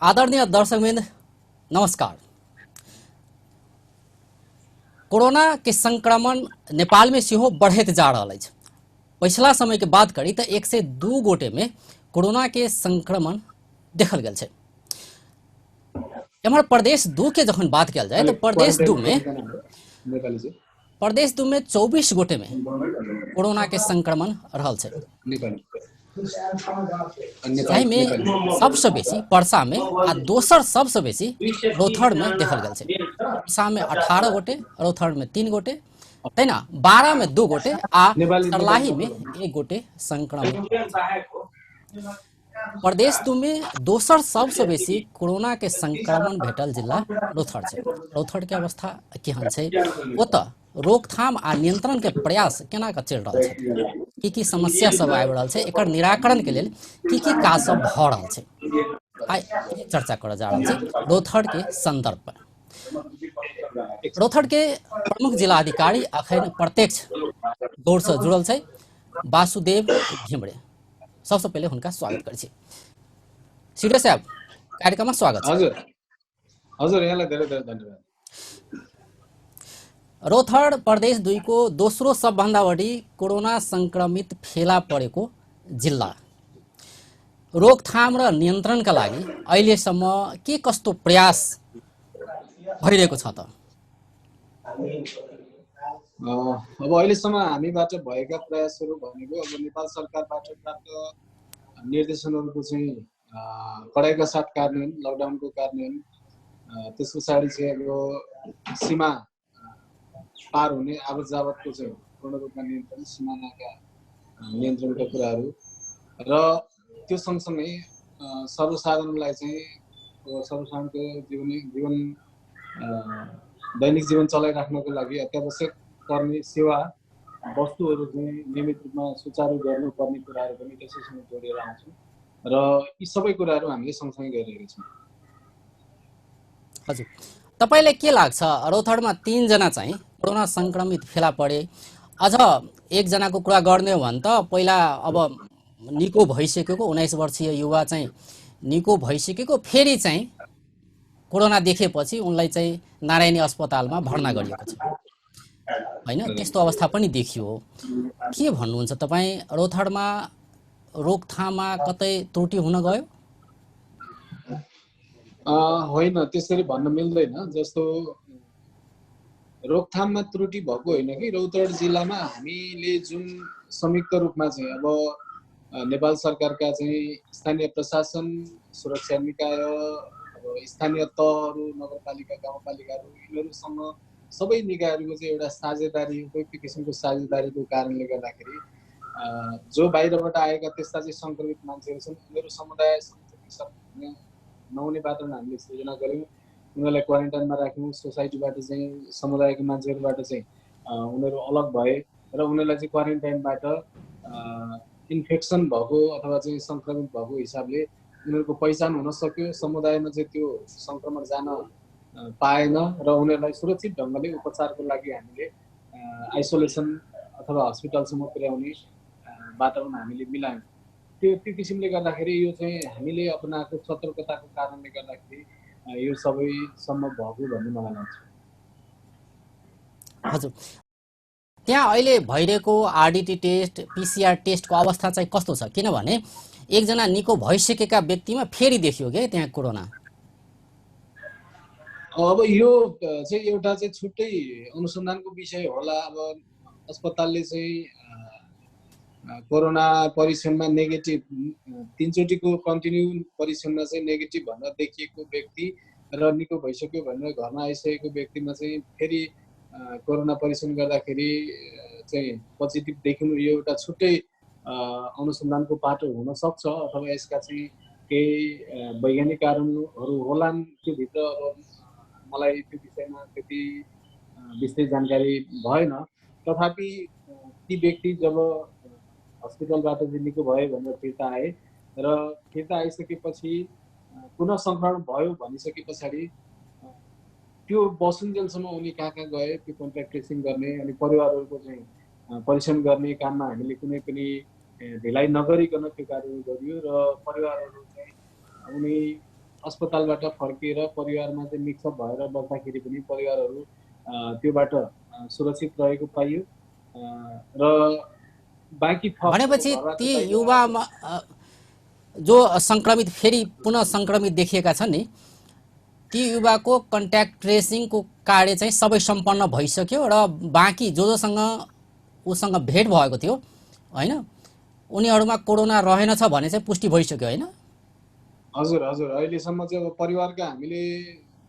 आदरणीय दर्शकवृंद नमस्कार। कोरोना के संक्रमण नेपाल में सेहो बढ़त जा रहा है। पिछला समय के बात करी तो 102 गोटे में कोरोना के संक्रमण देखल गया है। एमहर प्रदेश 2 के जखन बात किया जाए तो प्रदेश 2 में 24 गोटे में कोरोना के संक्रमण रहल है। जाहि में सबसे बेसी पर्सा में आ दोसर सबसे बेसी रौथड़ में देखल गया है। पर्सा में 18 गोटे, रौथड़ में 3 गोटे, तेना 12 में 2 गोटे आ सर्लाही में 1 गोटे संक्रमित। प्रदेश 2 में दोसर सबसे बेसी कोरोना के संक्रमण भेटल जिला रौथड़ है। रौथड़ के अवस्था केहन है, ओत रोकथाम आ नियंत्रण के प्रयास केना के चल रहा है, की समस्या सब आबि रहल छै, एकर निराकरण के लेल की काज सब भ रहल छै, आइ चर्चा करल जा रहल छै रौथड़ के संदर्भ पर। रौथड़ के प्रमुख जिला अधिकारी अखन प्रत्यक्ष दौड़ से जुड़ल छै, वासुदेव घिमरे। सबसे पहले हुनका स्वागत करै छी। सीडे साहब, कार्यक्रम में स्वागत छै। हजुर हजुर, यहाँलाई धेरै धेरै धन्यवाद। रौथड़ प्रदेश 2 को दोस्रो सबभन्दा बढी कोरोना संक्रमित फेला परेको जिल्ला। रोकथाम र नियन्त्रणका लागि अहिलेसम्म के कस्तो प्रयास भइरहेको छ त? अब अहिलेसम्म हामीबाट भएका प्रयासहरू भनेको अब नेपाल सरकारबाट प्राप्त निर्देशनहरूको चाहिँ कडाइका साथ कार्यान्वयन, लकडाउनको कार्यान्वयन, त्यस पछाडि चाहिँ अब सीमा पार हुने आवत जावतको चाहिँ पूर्ण रूपमा नियन्त्रण, सिमानाका नियन्त्रणका कुराहरू र त्यो सँगसँगै सर्वसाधारणलाई चाहिँ सर्वसाधारणको जीवन दैनिक जीवन चलाइराख्नको लागि अत्यावश्यक पर्ने सेवा वस्तुहरू चाहिँ नियमित रूपमा सुचारू गर्नुपर्ने कुराहरू पनि त्यसैसँग जोडिएर आउँछौँ र यी सबै कुराहरू हामीले सँगसँगै गरिरहेका छौँ। हजुर, तपाईलाई के लाग्छ, रौथड़मा 3 जना चाहिँ कोरोना संक्रमित फेला परे, अझ 1 जनाको कुरा गर्ने हो भने त पहिला अब निको भइसकेको 19 वर्षीय युवा चाहिँ निको भइसकेको फेरि चाहिँ कोरोना देखेपछि उनलाई चाहिँ नारायणी अस्पतालमा भर्ना गरिएको छ हैन? त्यस्तो अवस्था पनि देखियो। के भन्नुहुन्छ तपाई, रौथड़मा रोकथाममा कतै त्रुटि हुन गयो? होइन, त्यसरी भन्न मिल्दैन। जस्तो रोकथाममा त्रुटि भएको होइन कि रौतहट जिल्लामा हामीले जुन संयुक्त रूपमा चाहिँ अब नेपाल सरकारका चाहिँ स्थानीय प्रशासन, सुरक्षा निकाय, अब स्थानीय तहहरू, नगरपालिका, गाउँपालिकाहरू, यिनीहरूसँग सबै निकायहरूको चाहिँ एउटा साझेदारी, उपयुक्त किसिमको साझेदारीको कारणले गर्दाखेरि जो बाहिरबाट आएका त्यस्ता चाहिँ सङ्क्रमित मान्छेहरू छन्, उनीहरू समुदाय नहुने वातावरण हामीले सृजना गऱ्यौँ। उनीहरूलाई क्वारेन्टाइनमा राख्यौँ। सोसाइटीबाट चाहिँ समुदायका मान्छेहरूबाट चाहिँ उनीहरू अलग भए र उनीहरूलाई चाहिँ क्वारेन्टाइनबाट इन्फेक्सन भएको अथवा चाहिँ सङ्क्रमित भएको हिसाबले उनीहरूको पहिचान हुन सक्यो। समुदायमा चाहिँ त्यो सङ्क्रमण जान पाएन र उनीहरूलाई सुरक्षित ढङ्गले उपचारको लागि हामीले आइसोलेसन अथवा हस्पिटलसम्म पुर्याउने वातावरण हामीले मिलायौँ। त्यो किसिमले गर्दाखेरि यो चाहिँ हामीले अपनाएको सतर्कताको कारणले गर्दाखेरि यो सबै सम्भव भएको भन्ने मलाई लाग्छ। हजुर, त्यहाँ अहिले भइरहेको आरडीटी टेस्ट, पीसीआर टेस्टको अवस्था चाहिँ कस्तो छ? किनभने 1 जना निको भइसकेका व्यक्तिमा फेरि देखियो के त्यहाँ कोरोना। अब यो चाहिँ एउटा चाहिँ छुट्टै अनुसन्धानको विषय होला। अब अस्पतालले चाहिँ कोरोना परीक्षणमा नेगेटिभ 3 चोटिको कन्टिन्यू परीक्षणमा चाहिँ नेगेटिभ भनेर देखिएको व्यक्ति र निको भइसक्यो भनेर घरमा आइसकेको व्यक्तिमा चाहिँ फेरि कोरोना परीक्षण गर्दाखेरि चाहिँ पोजिटिभ देखिनु यो एउटा छुट्टै अनुसन्धानको पाटो हुन सक्छ अथवा यसका चाहिँ केही वैज्ञानिक कारणहरू होलान्। त्योभित्र अब मलाई त्यो विषयमा त्यति विस्तृत जानकारी भएन। तथापि ती व्यक्ति जब हस्पिटलबाट निको भयो भनेर फिर्ता आए र फिर्ता आइसकेपछि पुनः सङ्क्रमण भयो भनिसके पछाडि त्यो बसुन्जेलसम्म उनी कहाँ गए त्यो कन्ट्याक्ट ट्रेसिङ गर्ने अनि परिवारहरूको चाहिँ परीक्षण गर्ने काममा हामीले कुनै पनि ढिलाइ नगरिकन त्यो कार्य गरियो र परिवारहरू चाहिँ उनी अस्पतालबाट फर्किएर परिवारमा चाहिँ मिक्सअप भएर बस्दाखेरि पनि परिवारहरू त्योबाट सुरक्षित रहेको पाइयो र बाँकी भनेपछि ती युवामा जो सङ्क्रमित फेरि पुनः सङ्क्रमित देखिएका छन् नि, ती युवाको कन्ट्याक्ट ट्रेसिङको कार्य चाहिँ सबै सम्पन्न भइसक्यो र बाँकी जोसँग उसँग भेट भएको थियो होइन, उनीहरूमा कोरोना रहेनछ भने चाहिँ पुष्टि भइसक्यो होइन? हजुर हजुर, अहिलेसम्म चाहिँ अब परिवारका हामीले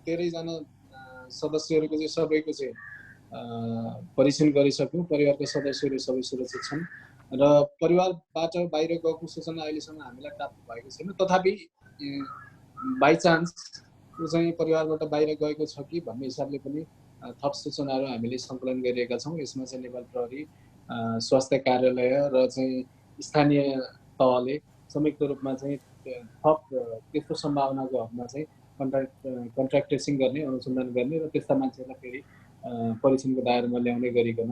13 जना सदस्यहरूको चाहिँ सबैको चाहिँ परीक्षण गरिसक्यौँ। परिवारका सदस्यहरू सबै सुरक्षित छन् र परिवारबाट बाहिर गएको सूचना अहिलेसम्म हामीलाई प्राप्त भएको छैन। तथापि बाइचान्स ऊ चाहिँ परिवारबाट बाहिर गएको छ कि भन्ने हिसाबले पनि थप सूचनाहरू हामीले सङ्कलन गरिरहेका छौँ। यसमा चाहिँ नेपाल प्रहरी, स्वास्थ्य कार्यालय र चाहिँ स्थानीय तहले संयुक्त रूपमा चाहिँ थप त्यस्तो सम्भावनाको हकमा चाहिँ कन्ट्याक्ट ट्रेसिङ गर्ने, अनुसन्धान गर्ने र त्यस्ता मान्छेहरूलाई फेरि परीक्षणको दायरामा ल्याउने गरिकन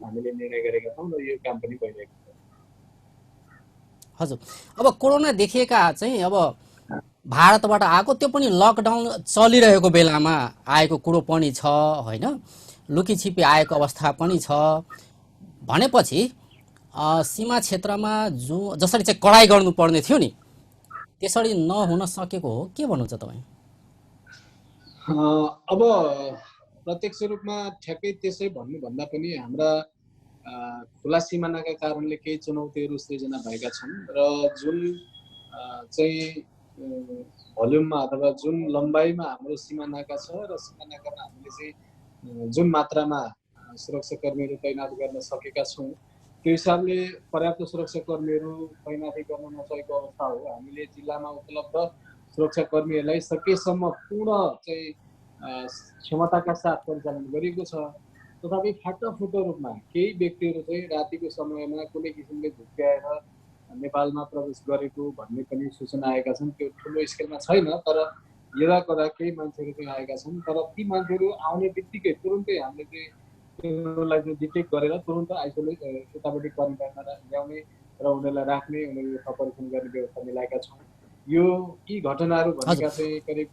हामीले निर्णय गरेका छौँ र यो काम पनि भइरहेको छ। हजुर, अब कोरोना देखिएका चाहिँ अब भारतबाट आएको, त्यो पनि लकडाउन चलिरहेको बेलामा आएको कुरो पनि छ होइन, लुकीछिपी आएको अवस्था पनि छ भनेपछि सीमा क्षेत्रमा जसरी चाहिँ कडाइ गर्नुपर्ने थियो नि त्यसरी नहुन सकेको हो, के भन्नुहुन्छ तपाईँ? अब प्रत्यक्ष रूपमा ठ्याक्कै त्यसै भन्नुभन्दा पनि हाम्रा खुला सिमानाका कारणले केही चुनौतीहरू सृजना भएका छन् र जुन चाहिँ भोल्युममा अथवा जुन लम्बाइमा हाम्रो सिमानाका छ र सिमानाकामा हामीले चाहिँ जुन मात्रामा सुरक्षाकर्मीहरू तैनात गर्न सकेका छौँ त्यो हिसाबले पर्याप्त सुरक्षाकर्मीहरू तैनाती गर्न नसकेको अवस्था हो। हामीले जिल्लामा उपलब्ध सुरक्षाकर्मीहरूलाई सकेसम्म पूर्ण चाहिँ क्षमताका साथ परिचालन गरिएको छ। तथापि फाटाफुटो रूपमा केही व्यक्तिहरू चाहिँ रातिको समयमा कुनै किसिमले झुक्क्याएर नेपालमा प्रवेश गरेको भन्ने पनि सूचना आएका छन्। त्यो ठुलो स्केलमा छैन, तर यदा कदा केही मान्छेहरू चाहिँ आएका छन्। तर ती मान्छेहरू आउने बित्तिकै तुरुन्तै हामीले चाहिँ उनीहरूलाई चाहिँ डिटेक्ट गरेर तुरुन्त आइसोलेट यतापट्टि क्वारेन्टाइनमा ल्याउने र उनीहरूलाई राख्ने, उनीहरूको परीक्षण गर्ने व्यवस्था मिलाएका छौँ। यी घटनाहरू भनेका चाहिँ करिब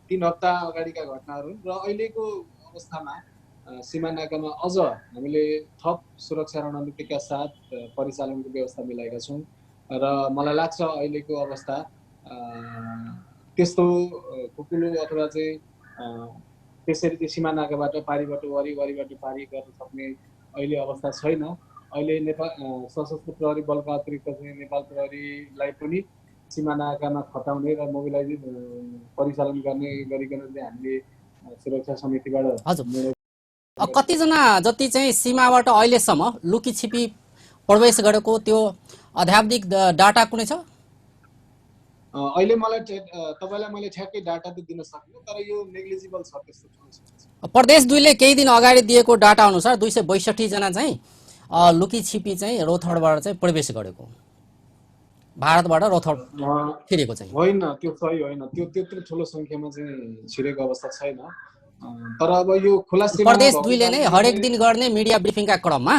3 हप्ता अगाडिका घटनाहरू र अहिलेको अवस्थामा सीमानाकामा अझ हामीले थप सुरक्षा रणनीतिका साथ परिचालनको व्यवस्था मिलाएका छौँ र मलाई लाग्छ अहिलेको अवस्था त्यस्तो कुकुलो अथवा चाहिँ त्यसरी चाहिँ सीमानाकाबाट पारीबाट वरिबाट पारी गर्न सक्ने अहिले अवस्था छैन। अहिले नेपाल सशस्त्र प्रहरी बलका अतिरिक्त चाहिँ नेपाल प्रहरीलाई पनि सीमानाकामा खटाउने र मोबिलाइज परिचालन गर्ने गरिकन चाहिँ हामीले सुरक्षा समितिबाट कतिजना जति चाहिँ सीमाबाट अहिलेसम्म लुकीछिपी प्रवेश गरेको त्यो अध्यावधिक डाटा कुनै छ? अहिले तपाईलाई मैले ठ्याक्कै डाटा त दिन सक्दिनँ, तर यो नेग्लिजिबल छ। त्यस्तो प्रदेश 2ले केही दिन अगाडि दिएको डाटा अनुसार 262 जना चाहिँ लुकीछिपी चाहिँ रौथाडबाट चाहिँ प्रवेश गरेको, भारतबाट रौथाड छिरेको चाहिँ होइन। त्यो सही होइन, त्यो त्यत्रो ठुलो सङ्ख्यामा चाहिँ छिरेको अवस्था छैन। तर अब यो खुला सीमा प्रदेश 2ले नै हरेक दिन गर्ने मिडिया ब्रिफिङका क्रममा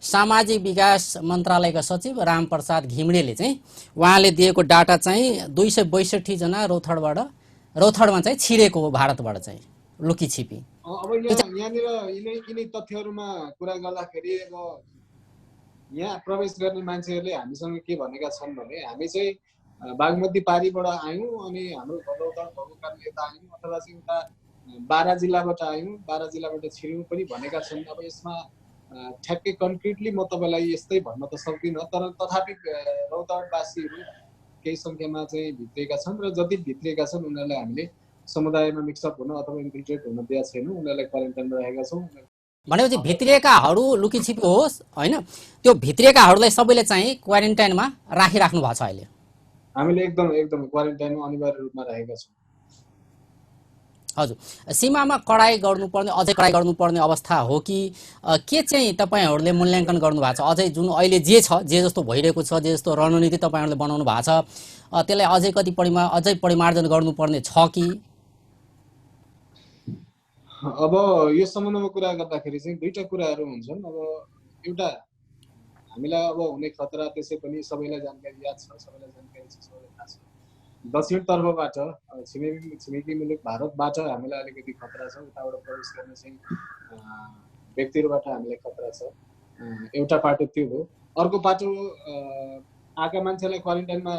सामाजिक विकास मन्त्रालयका सचिव रामप्रसाद घिमिरेले चाहिँ उहाँले दिएको डाटा चाहिँ 262 जना रौथाडमा चाहिँ छिरेको हो भारतबाट चाहिँ लुकीछिपी। अब यहाँनिर यिनै तथ्यहरूमा कुरा गर्दाखेरि अब यहाँ प्रवेश गर्ने मान्छेहरूले हामीसँग के भनेका छन् भने हामी चाहिँ बागमती पारीबाट आयौँ अनि हाम्रो रौथाड भएको कारणले यता आयौँ, अथवा चाहिँ उता बारा जिल्लाबाट आयौँ, बारा जिल्लाबाट छिर्यौँ पनि भनेका छन्। अब यसमा ठ्याक्कै कन्क्रिटली म तपाईँलाई यस्तै भन्न त सक्दिनँ, तर तथापि रौतहटवासीहरू केही सङ्ख्यामा चाहिँ भित्रिएका छन् र जति भित्रिएका छन् उनीहरूलाई हामीले समुदायमा मिक्सअप हुन अथवा इन्फिल्ट्रेट हुन दिएका छैनौँ, उनीहरूलाई क्वारेन्टाइनमा राखेका छौँ। भनेपछि भित्रिएकाहरू लुकीछिपी होस् होइन, त्यो भित्रिएकाहरूलाई सबैले चाहिँ क्वारेन्टाइनमा राखिराख्नु भएको छ अहिले? हामीले एकदम क्वारेन्टाइनमा अनिवार्य रूपमा राखेका छौँ। हजुर, सीमामा कडाइ गर्नुपर्ने, अझै कडाइ गर्नुपर्ने अवस्था हो कि के चाहिँ तपाईँहरूले मूल्याङ्कन गर्नुभएको छ? अझै जुन अहिले जे छ, जे जस्तो भइरहेको छ, जे जस्तो रणनीति तपाईँहरूले बनाउनु भएको छ, त्यसलाई अझै परिमार्जन गर्नुपर्ने छ कि? अब यो सम्बन्धमा कुरा गर्दाखेरि चाहिँ दुईटा कुराहरू हुन्छन्। अब एउटा हामीलाई अब हुने खतरा त्यसै पनि सबैलाई जानकारी याद छ, सबैलाई जानकारी छ, सबैलाई थाहा छ। दक्षिण तर्फबाट छिमेकी मुलुक भारतबाट हामीलाई अलिकति खतरा छ, उताबाट प्रवेश गर्ने चाहिँ व्यक्तिहरूबाट हामीलाई खतरा छ। एउटा पाटो त्यो हो। अर्को पाटो आएका मान्छेलाई क्वारेन्टाइनमा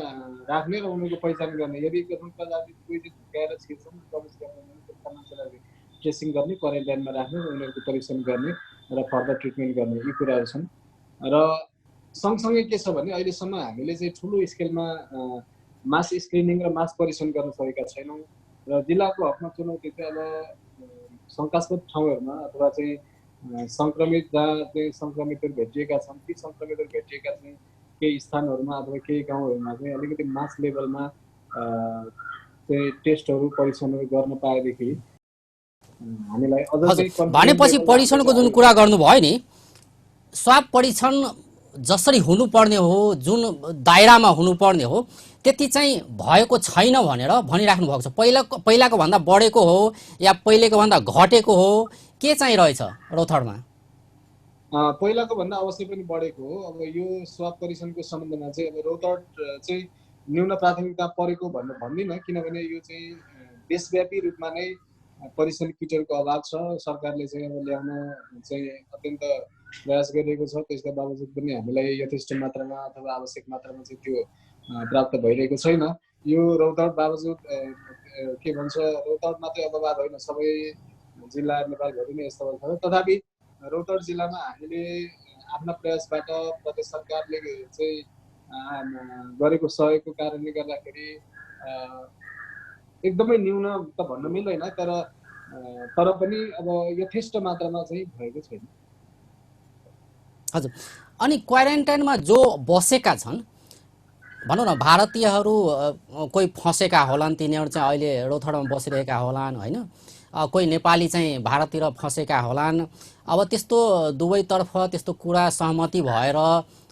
राख्ने र उनीहरूको पहिचान गर्ने। यदि प्रथम प्रजाति कोही झुक्याएर छिर्छन् प्रवेश गर्ने भने त्यस्ता मान्छेलाई ट्रेसिङ गर्ने, क्वारेन्टाइनमा राख्ने र उनीहरूको परीक्षण गर्ने र फर्दर ट्रिटमेन्ट गर्ने, यी कुराहरू छन्। र सँगसँगै के छ भने अहिलेसम्म हामीले चाहिँ ठुलो स्केलमा मास स्क्रिनिङ र मास परीक्षण गर्न सकेका छैनौँ र जिल्लाको हकमा चुनौती चाहिँ अब शङ्कास्पद ठाउँहरूमा अथवा चाहिँ सङ्क्रमित जहाँ चाहिँ सङ्क्रमितहरू भेटिएका छन्, ती सङ्क्रमितहरू भेटिएका चाहिँ केही स्थानहरूमा अथवा केही गाउँहरूमा चाहिँ अलिकति मास लेभलमा चाहिँ टेस्टहरू परीक्षणहरू गर्न पाएदेखि हामीलाई अझ चाहिँ भनेपछि परीक्षणको जुन कुरा गर्नुभयो नि, स्वाब परीक्षण जसरी हुनुपर्ने हो, जुन दायरामा हुनुपर्ने हो, त्यति चाहिँ भएको छैन भनेर भनिराख्नु भएको छ। पहिलाको भन्दा बढेको हो या पहिलेको भन्दा घटेको हो, के चाहिँ रहेछ रौतहटमा? पहिलाको भन्दा अवश्य पनि बढेको हो। अब यो स्वाब परीक्षणको सम्बन्धमा चाहिँ अब रौतहट चाहिँ न्यून प्राथमिकता परेको भन्दिनँ, किनभने यो चाहिँ देशव्यापी रूपमा नै परीक्षण किटहरूको अभाव छ। सरकारले चाहिँ अब ल्याउन चाहिँ अत्यन्त प्रयास गरिरहेको छ, त्यसका बावजुद पनि हामीलाई यथेष्ट मात्रामा अथवा आवश्यक मात्रामा चाहिँ त्यो प्राप्त भइरहेको छैन। यो रौतहट बावजुद के भन्छ, रौतहट मात्रै अभाव होइन, सबै जिल्ला नेपालभरि नै यस्तो अवस्था छ। तथापि रौतहट जिल्लामा हामीले आफ्ना प्रयासबाट प्रदेश सरकारले चाहिँ गरेको सहयोगको कारणले गर्दाखेरि एकदमै न्यून त भन्न मिल्दैन, तर पनि अब यथेष्ट मात्रामा चाहिँ भएको छैन। हजुर, अनि क्वारेन्टाइनमा जो बसेका छन्, भनौँ न भारतीयहरू कोही फँसेका होलान्, तिनीहरू चाहिँ अहिले रौतहटमा बसिरहेका होलान् होइन, कोही नेपाली चाहिँ भारततिर फँसेका होलान्। अब त्यस्तो दुवैतर्फ त्यस्तो कुरा सहमति भएर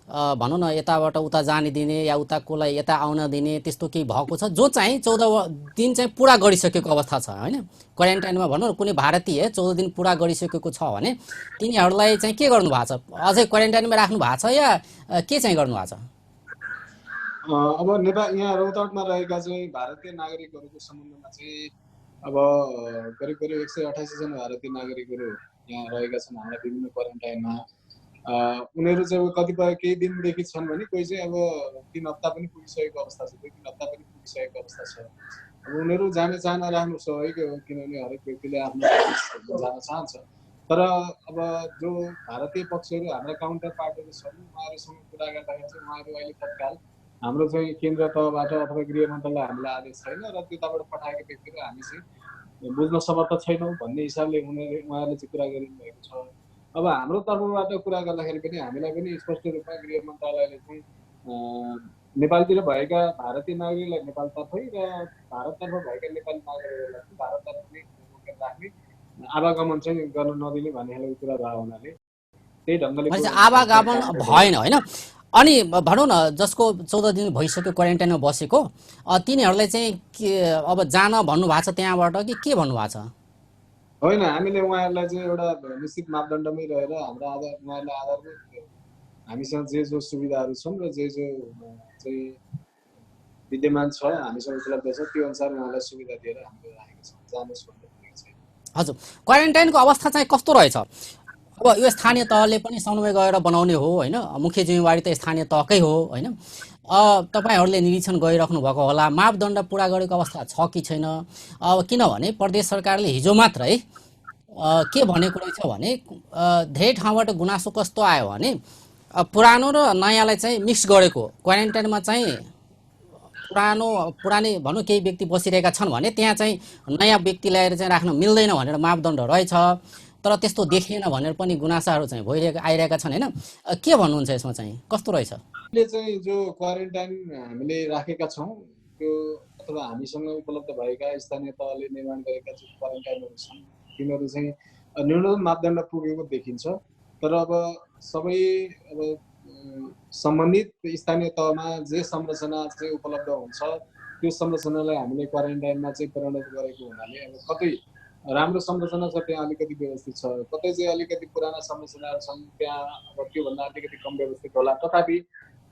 भनौँ न यताबाट उता जाने दिने या उता कोलाई यता आउन दिने त्यस्तो केही भएको छ? जो चाहिँ 14 दिन चाहिँ पुरा गरिसकेको अवस्था छ होइन, क्वारेन्टाइनमा भनौँ न कुनै भारतीय 14 दिन पुरा गरिसकेको छ भने तिनीहरूलाई चाहिँ के गर्नु भएको छ? अझै क्वारेन्टाइनमा राख्नु भएको छ या के चाहिँ गर्नु भएको छ? अब नेपाल यहाँ रौतहटमा रहेका चाहिँ भारतीय नागरिकहरूको सम्बन्धमा चाहिँ अब करिब 188 जना भारतीय नागरिकहरू यहाँ रहेका छन् हाम्रा विभिन्न क्वारेन्टाइनमा। उनीहरू चाहिँ अब कतिपय केही दिनदेखि छन् भने कोही चाहिँ अब 3 हप्ता पनि पुगिसकेको अवस्था छ, 2-3 हप्ता पनि पुगिसकेको अवस्था छ। अब उनीहरू जाने चाहना राख्नु स्वाभाविकै हो, किनभने हरेक व्यक्तिले आफ्नो जान चाहन्छ। तर अब जो भारतीय पक्षहरू हाम्रा काउन्टर पार्टहरू छन्, उहाँहरूसँग कुरा गर्दाखेरि चाहिँ उहाँहरू अहिले तत्काल हाम्रो चाहिँ केन्द्र तहबाट अथवा गृह मन्त्रालय हामीलाई आदेश छैन र त्यताबाट पठाएका व्यक्तिहरू हामी चाहिँ बुझ्न समर्थ छैनौँ भन्ने हिसाबले उहाँहरूले चाहिँ कुरा गरिनु भएको छ। अब हाम्रो तर्फबाट कुरा गर्दाखेरि पनि हामीलाई पनि स्पष्ट रूपमा गृह मन्त्रालयले चाहिँ नेपालतिर भएका भारतीय नागरिकलाई नेपालतर्फै र भारततर्फ भएका नेपाली नागरिकहरूलाई चाहिँ भारततर्फ नै राख्ने, आवागमन चाहिँ गर्न नदिने भन्ने खालको कुरा भएको हुनाले त्यही ढङ्गले आवागमन भएन होइन। अनि भनौँ न जसको 14 दिन भइसक्यो क्वारेन्टाइनमा बसेको, तिनीहरूलाई चाहिँ के अब जान भन्नुभएको छ त्यहाँबाट कि के भन्नुभएको छ? होइन, हामीले उहाँहरूलाई चाहिँ एउटा निश्चित मापदण्डमै रहेर हाम्रो उहाँहरूलाई आधारभूत हामीसँग जो सुविधाहरू छन् र जो चाहिँ विद्यमान छ हामीसँग उपलब्ध छ त्यो अनुसार उहाँलाई सुविधा दिएर हामीले राखेका छौँ, जानुहोस् भनेर चाहिँ। हजुर, क्वारेन्टाइनको अवस्था चाहिँ कस्तो रहेछ? अब यो स्थानीय तहले पनि समन्वय गरेर बनाउने हो होइन, मुख्य जिम्मेवारी त स्थानीय तहकै हो होइन। तपाईँहरूले निरीक्षण गरिराख्नु भएको होला, मापदण्ड पुरा गरेको अवस्था छ कि छैन? अब किनभने प्रदेश सरकारले हिजो मात्रै के भनेको रहेछ भने धेरै ठाउँबाट गुनासो कस्तो आयो भने पुरानो र नयाँलाई चाहिँ मिक्स गरेको, क्वारेन्टाइनमा चाहिँ पुरानै भनौँ केही व्यक्ति बसिरहेका छन् भने त्यहाँ चाहिँ नयाँ व्यक्ति ल्याएर चाहिँ राख्न मिल्दैन भनेर मापदण्ड रहेछ, तर त्यस्तो देखिएन भनेर पनि गुनासाहरू चाहिँ आइरहेका छन् होइन। के भन्नुहुन्छ यसमा चाहिँ कस्तो रहेछ? अहिले चाहिँ जो क्वारेन्टाइन हामीले राखेका छौँ त्यो अथवा हामीसँग उपलब्ध भएका स्थानीय तहले निर्माण गरेका जो क्वारेन्टाइनहरू छन् तिनीहरू चाहिँ न्यूनतम मापदण्ड पुगेको देखिन्छ। तर अब सबै अब सम्बन्धित स्थानीय तहमा जे संरचना चाहिँ उपलब्ध हुन्छ त्यो संरचनालाई हामीले क्वारेन्टाइनमा चाहिँ परिणत गरेको हुनाले अब कतै राम्रो संरचना छ त्यहाँ अलिकति व्यवस्थित छ, कतै चाहिँ अलिकति पुराना संरचनाहरू छन् त्यहाँ अब त्योभन्दा अलिकति कम व्यवस्थित होला, तथापि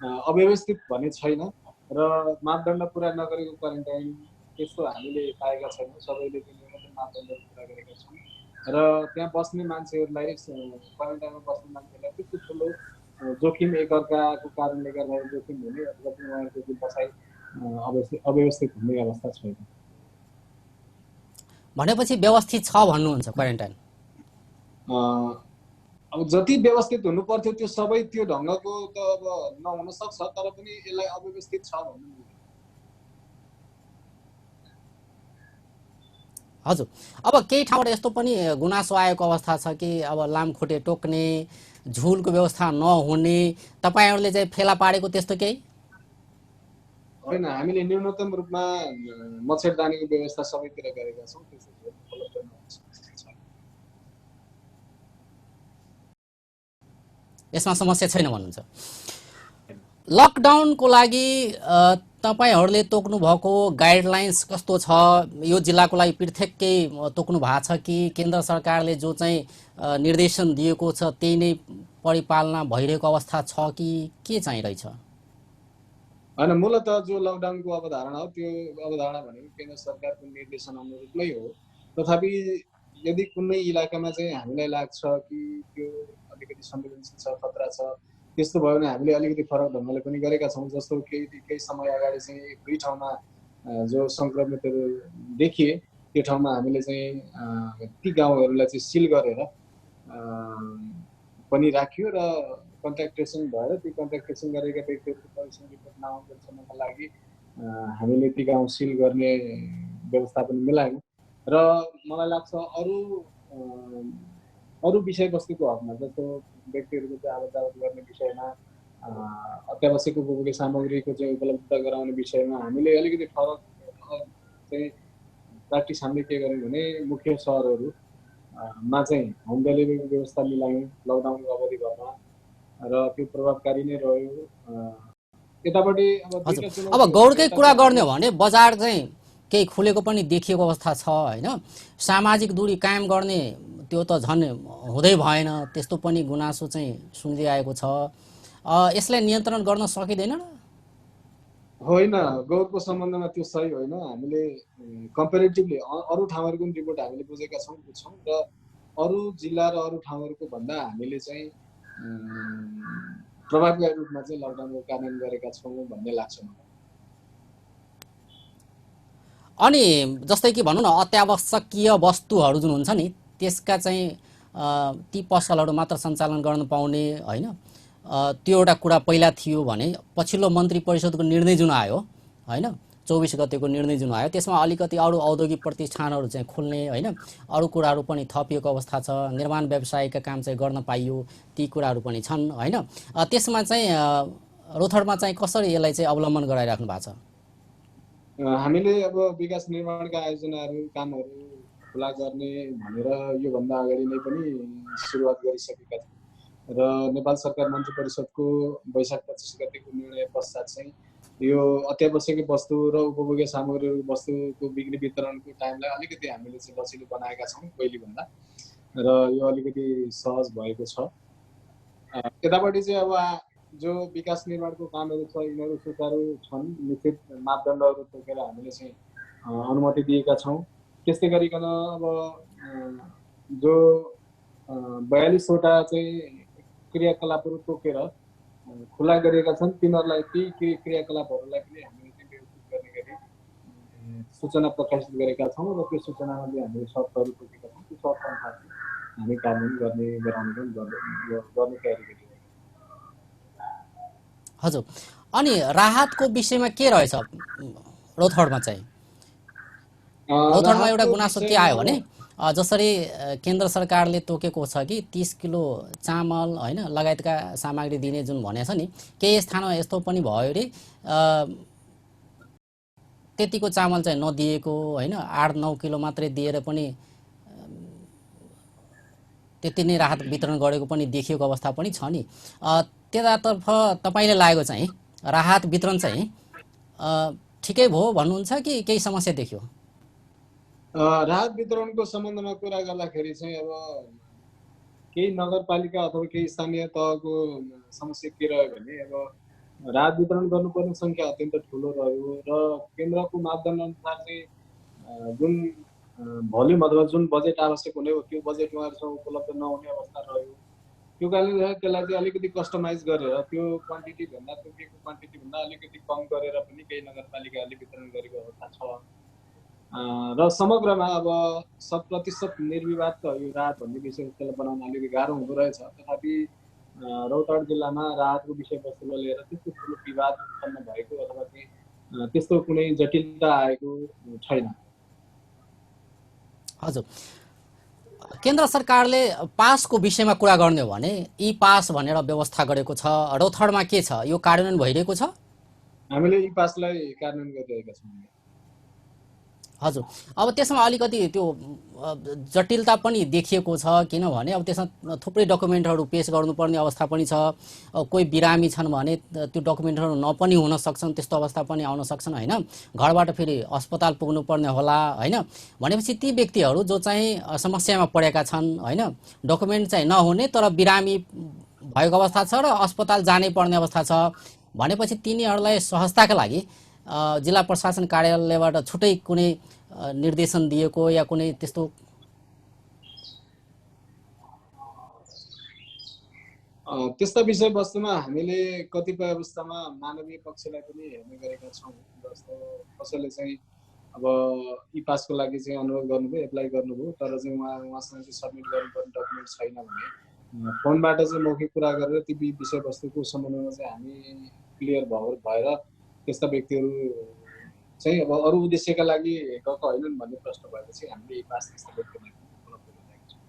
अव्यवस्थित भने छैन। र मापदण्ड पुरा नगरेको क्वारेन्टाइन त्यस्तो हामीले पाएका छैनौँ। सबैले पनि एउटा मापदण्ड पुरा गरेका छौँ र त्यहाँ बस्ने मान्छेहरूलाई क्वारेन्टाइनमा बस्ने मान्छेहरूलाई त्यस्तो ठुलो जोखिम एकअर्काको कारणले गर्दा जोखिम हुने अथवा उहाँहरूको जुन बसाइ अव्यवस्थित हुने अवस्था छैन। भनेपछि व्यवस्थित छ भन्नुहुन्छ क्वारेन्टाइन? अब जति व्यवस्थित हुनु पर्थ्यो त्यो सबै त्यो ढङ्गको त अब नहुन सक्छ, तर पनि यसलाई अव्यवस्थित छ भन्नु मिल्दैन। हजुर, अब केही ठाउँबाट यस्तो पनि गुनासो आएको अवस्था छ कि अब लामखुट्टे टोक्ने, झुलको व्यवस्था नहुने, तपाईँहरूले चाहिँ फेला पारेको त्यस्तो केही? होइन, हामीले न्यूनतम रूपमा मच्छरदानीको व्यवस्था सबैतिर गरेका छौँ। त्यस्तो उपलब्ध नहुन्छ। यसमा समस्या छैन भन्नुहुन्छ? लकडाउनको लागि तपाईँहरूले तोक्नु भएको गाइडलाइन्स कस्तो छ? यो जिल्लाको लागि पृथक्कै तोक्नु भएको छ कि केन्द्र सरकारले जो चाहिँ निर्देशन दिएको छ त्यही नै परिपालना भइरहेको अवस्था छ कि के चाहिँ रहेछ? होइन, मूलत जो लकडाउनको अवधारणा हो त्यो अवधारणा भनेको केन्द्र सरकारको निर्देशन अनुरूप नै हो। तथापि यदि कुनै इलाकामा चाहिँ हामीलाई लाग्छ कि त्यो अलिकति संवेदनशील छ, खतरा छ, त्यस्तो भयो भने हामीले अलिकति फरक ढङ्गले पनि गरेका छौँ। जस्तो केही समय अगाडि चाहिँ दुई ठाउँमा जो सङ्क्रमितहरू देखिए त्यो ठाउँमा हामीले चाहिँ ती गाउँहरूलाई चाहिँ सिल गरेर पनि राखियो र कन्ट्याक्ट ट्रेसिङ भएर ती कन्ट्याक्ट ट्रेसिङ गरेका व्यक्तिहरूको परीक्षण रिपोर्ट नआउन्जेलसम्मका लागि हामीले ती गाउँ सिल गर्ने व्यवस्था पनि मिलायौँ। र मलाई लाग्छ अरू विषयवस्तुको हकमा, जस्तो व्यक्तिहरूको चाहिँ आवत जावत गर्ने विषयमा, अत्यावश्यक उपभोग्य सामग्रीको चाहिँ उपलब्धता गराउने विषयमा हामीले अलिकति फरक चाहिँ प्र्याक्टिस हामीले के गर्यौँ भने मुख्य सहरहरूमा चाहिँ होम डेलिभरीको व्यवस्था मिलायौँ लकडाउनको अवधिभरमा र त्यो प्रभावकारी नै रह्यो। यतापट्टि अब गौडकै कुरा गर्ने हो भने बजार चाहिँ केही खुलेको पनि देखिएको अवस्था छ होइन? सामाजिक दूरी कायम गर्ने त्यो त झन् हुँदै भएन, त्यस्तो पनि गुनासो चाहिँ सुन्दै आएको छ। यसलाई नियन्त्रण गर्न सकिँदैन? होइन, गौडको सम्बन्धमा त्यो सही होइन। हामीले कम्पेरिटिभली अरू ठाउँहरूको पनि रिपोर्ट हामीले बुझेका छौँ, बुझ्छौँ र अरू जिल्ला र अरू ठाउँहरूको भन्दा हामीले चाहिँ प्रभावकारी रूपमा चाहिँ लकडाउनको कार्यान्वयन गरेका छौँ भन्ने लाग्छ मलाई। अनि जस्तै कि भनौँ न अत्यावश्यकीय वस्तुहरू जुन हुन्छ नि त्यसका चाहिँ ती पसलहरू मात्र सञ्चालन गर्न पाउने होइन, त्यो एउटा कुरा पहिला थियो भने पछिल्लो मन्त्री परिषदको निर्णय जुन आयो होइन 24 गतेको निर्णय जुन आयो त्यसमा अलिकति अरू औद्योगिक प्रतिष्ठानहरू चाहिँ खोल्ने होइन, अरू कुराहरू पनि थपिएको अवस्था छ, निर्माण व्यवसायका काम चाहिँ गर्न पाइयो, ती कुराहरू पनि छन् होइन। त्यसमा चाहिँ रौथरमा चाहिँ कसरी यसलाई चाहिँ अवलम्बन गराइराख्नु भएको छ? हामीले अब विकास निर्माणका आयोजनाहरू कामहरू खुला गर्ने भनेर योभन्दा अगाडि नै पनि सुरुवात गरिसकेका थियौँ र नेपाल सरकार मन्त्री परिषदको वैशाख 25 गतेको निर्णय पश्चात चाहिँ यो अत्यावश्यक वस्तु र उपभोग्य सामग्री वस्तुको बिक्री वितरणको टाइमलाई अलिकति हामीले चाहिँ लचिलो बनाएका छौँ पहिलेभन्दा र यो अलिकति सहज भएको छ। यतापट्टि चाहिँ अब जो विकास निर्माणको कामहरू छ यिनीहरू सुचारू छन्, निश्चित मापदण्डहरू तोकेर हामीले चाहिँ अनुमति दिएका छौँ। त्यस्तै गरिकन अब जो 42वटा चाहिँ क्रियाकलापहरू तोकेर खुला गरिएका छन् तिनीहरूलाई ती क्रियाकलापहरूलाई पनि हामीले चाहिँ व्यवस्थित गर्ने गरी सूचना प्रकाशित गरेका छौँ र त्यो सूचनामा चाहिँ हामीले शर्तहरू तोकेका छौँ। त्यो शर्त अनुसार हामी कार्यान्वयन गर्ने तयारी गरिरहेका छौँ। हजुर, अनि राहतको विषयमा के रहेछ रौथडमा चाहिँ? रौथडमा एउटा गुनासो के आयो भने जसरी केन्द्र सरकारले तोकेको छ कि 30 किलो चामल होइन लगायतका सामग्री दिने जुन भनेछ नि, केही स्थानमा यस्तो पनि भयो अरे त्यतिको चामल चाहिँ नदिएको होइन, 8-9 किलो मात्रै दिएर पनि त्यति नै राहत वितरण गरेको पनि देखिएको अवस्था पनि छ नि। त्यतातर्फ तपाईँले लागेको चाहिँ राहत वितरण चाहिँ ठिकै भयो भन्नुहुन्छ कि केही समस्या देखियो? राहत वितरणको सम्बन्धमा कुरा गर्दाखेरि चाहिँ अब केही नगरपालिका अथवा केही स्थानीय तहको समस्या के रह्यो भने अब राहत वितरण गर्नुपर्ने सङ्ख्या अत्यन्त ठुलो रह्यो र केन्द्रको मापदण्ड अनुसार चाहिँ जुन भोल्युम अथवा जुन बजेट आवश्यक हुने हो त्यो बजेट उहाँहरूसँग उपलब्ध नहुने अवस्था रह्यो। त्यो कारणले गर्दा त्यसलाई चाहिँ अलिकति कस्टमाइज गरेर त्यो क्वान्टिटीभन्दा तोकेको क्वान्टिटीभन्दा अलिकति कम गरेर पनि केही नगरपालिकाहरूले वितरण गरेको अवस्था छ। र समग्रमा अब 100% निर्विवाद त यो राहत भन्ने विषयवस्तुलाई बनाउन अलिकति गाह्रो हुँदो रहेछ। तथापि रौतहट जिल्लामा राहतको विषयवस्तुलाई लिएर त्यस्तो ठुलो विवाद उत्पन्न भएको अथवा चाहिँ त्यस्तो कुनै जटिलता आएको छैन। हजुर, केन्द्र सरकारले पासको विषयमा कुरा गर्ने हो भने ई पास भनेर व्यवस्था गरेको छ, रौतहटमा के छ, यो कार्यान्वयन भइरहेको छ? हामीले ई पासलाई कार्यान्वयन गरिरहेका छौँ। हजुर, अब त्यसमा अलिकति त्यो जटिलता पनि देखिएको छ, किनभने अब त्यसमा थुप्रै डकुमेन्टहरू पेश गर्नुपर्ने अवस्था पनि छ। कोही बिरामी छन् भने त्यो डकुमेन्टहरू नपनि हुन सक्छन्, त्यस्तो अवस्था पनि आउन सक्छन् होइन। घरबाट फेरि अस्पताल पुग्नुपर्ने होला होइन। भनेपछि ती व्यक्तिहरू जो चाहिँ समस्यामा परेका छन् होइन, डकुमेन्ट चाहिँ नहुने तर बिरामी भएको अवस्था छ र अस्पताल जानै पर्ने अवस्था छ भनेपछि तिनीहरूलाई सहजताका लागि जिल्ला प्रशासन कार्यालयबाट छुट्टै कुनै निर्देशन दिएको या कुनै त्यस्तो? त्यस्ता विषयवस्तुमा हामीले कतिपय अवस्थामा मानवीय पक्षलाई पनि हेर्ने गरेका छौँ। जस्तो कसैले चाहिँ अब ई पासको लागि चाहिँ अनुरोध गर्नुभयो, एप्लाई गर्नुभयो, तर चाहिँ उहाँसँग चाहिँ सब्मिट गर्नुपर्ने डकुमेन्ट छैन भने फोनबाट चाहिँ मौखिक कुरा गरेर ती विषयवस्तुको सम्बन्धमा चाहिँ हामी क्लियर भएर त्यस्ता व्यक्तिहरू चाहिँ अब अरू उद्देश्यका लागि गएको होइनन् भन्ने प्रश्न भएपछि हामीले ई पास त्यस्ता व्यक्तिलाई उपलब्ध गराएका छौँ।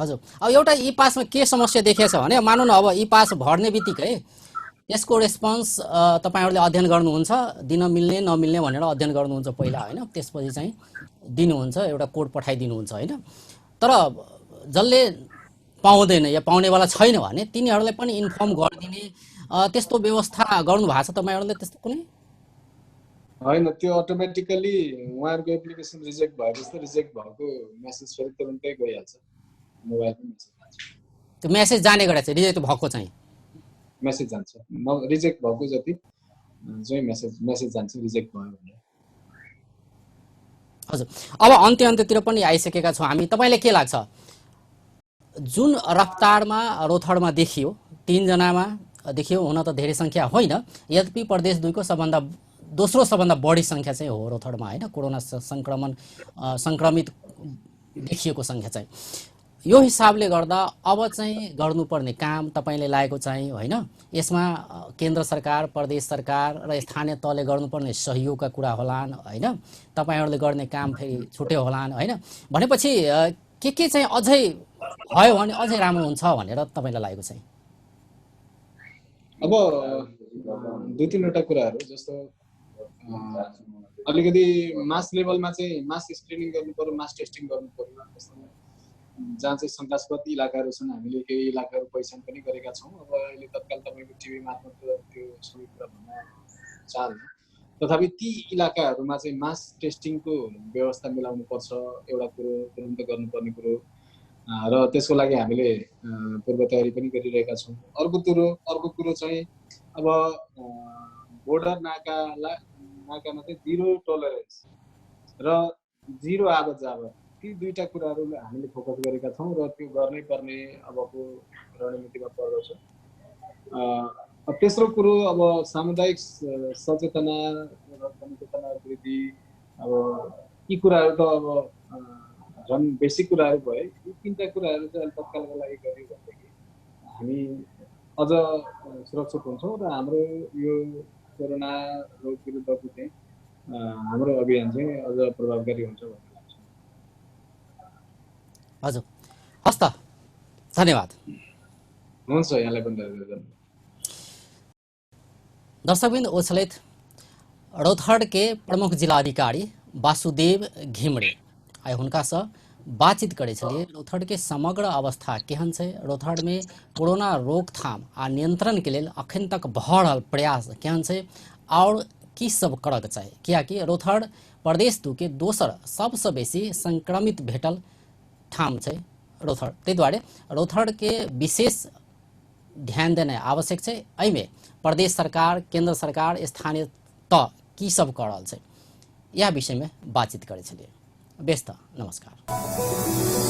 हजुर, अब एउटा ई पासमा के समस्या देखिएको छ भने मानौँ न अब ई पास भर्ने बित्तिकै यसको रेस्पोन्स तपाईँहरूले अध्ययन गर्नुहुन्छ, दिन मिल्ने नमिल्ने भनेर अध्ययन गर्नुहुन्छ पहिला होइन, त्यसपछि चाहिँ दिनुहुन्छ, एउटा कोड पठाइदिनुहुन्छ होइन। तर जसले पाउँदैन या पाउनेवाला छैन भने तिनीहरूलाई पनि इन्फर्म गरिदिने त्यस्तो व्यवस्था गर्नु भएको छ तपाईँहरूले? त्यस्तो कुनै होइन, त्यो अटोमेटिकली उहाँहरूको एप्लिकेसन रिजेक्ट भएपछि त रिजेक्ट भएको मेसेज फेरि तुरुन्तै गइहाल्छ, मोबाइलमा मेसेज जान्छ। त्यो मेसेज जाने गरेको छ रिजेक्ट भएको चाहिँ मेसेज जान्छ, रिजेक्ट भएको जति चाहिँ मेसेज जान्छ रिजेक्ट भयो भने। हजुर, अब अन्त्यतिर पनि आइसकेका छौँ हामी। तपाईँलाई के लाग्छ जुन रफ्तारमा रौतहटमा देखियो 3 जनामा देखियो, हुन त धेरै सङ्ख्या होइन, यद्यपि प्रदेश 2 को दोस्रो सबभन्दा बढी सङ्ख्या चाहिँ हो रौतहटमा होइन, कोरोना सङ्क्रमित देखिएको सङ्ख्या चाहिँ। यो हिसाबले गर्दा अब चाहिँ गर्नुपर्ने काम तपाईँले लागेको चाहिँ होइन, यसमा केन्द्र सरकार, प्रदेश सरकार र स्थानीय तहले गर्नुपर्ने सहयोगका कुरा होलान् होइन, तपाईँहरूले गर्ने काम फेरि छुट्टै होलान् होइन। भनेपछि के चाहिँ अझै भयो भने अझै राम्रो हुन्छ भनेर तपाईँलाई लागेको चाहिँ? अब 2-3वटा कुराहरू जस्तो अलिकति मास लेभलमा चाहिँ मास स्क्रिनिङ गर्नु पर्यो, मास टेस्टिङ गर्नु पर्यो। जहाँ चाहिँ शङ्कास्पद इलाकाहरू छन् हामीले केही इलाकाहरू पहिचान पनि गरेका छौँ। अब अहिले तत्काल तपाईँको टिभी मार्फत त्यो सबै कुरा भन्न चाहन्न, तथापि ती इलाकाहरूमा चाहिँ मास टेस्टिङको व्यवस्था मिलाउनु पर्छ, एउटा कुरो तुरुन्त गर्नुपर्ने कुरो, र त्यसको लागि हामीले पूर्व तयारी पनि गरिरहेका छौँ। अर्को कुरो चाहिँ अब बोर्डर नाकामा चाहिँ 0 टलरेन्स र 0 आवत जावत, ती 2टा कुराहरू हामीले फोकस गरेका छौँ र त्यो गर्नै पर्ने अबको रणनीतिमा पर्दछ। तेस्रो कुरो अब सामुदायिक सचेतना र जनचेतना वृद्धि, अब यी कुराहरू त अब झन् बेसिक कुराहरू भए। यी 3टा कुराहरू चाहिँ तत्कालको लागि गर्यो भनेदेखि हामी अझ सुरक्षित हुन्छौँ र हाम्रो यो कोरोना रोग विरुद्धको चाहिँ हाम्रो अभियान चाहिँ अझ प्रभावकारी हुन्छ भन्ने लाग्छ। हजुर, हस् त, धन्यवाद। हुन्छ, यहाँलाई पनि धन्यवाद। दर्शकबिन ओछलेत रौतहट के प्रमुख जिला अधिकारी वासुदेव घिमरे आइ हुनका से बातचीत करे छलिए। रौतहट के समग्र अवस्था केहन छै, रौतहट में कोरोना रोकथाम आ नियंत्रण के लेल अखन तक भऽ रहल प्रयास केहन छै और की सब करक चाही, कियाकि रौतहट प्रदेश 2 के दोसर सबसे बेसी संक्रमित भेटल ठाम छै रौतहट। ताहि दुआरे रौतहट के विशेष ध्यान देना आवश्यक है। एहिमे प्रदेश सरकार, केंद्र सरकार, स्थानीय तह की सब कर रहा है, यह विषय में बातचीत करे छलिए। बेस्त नमस्कार।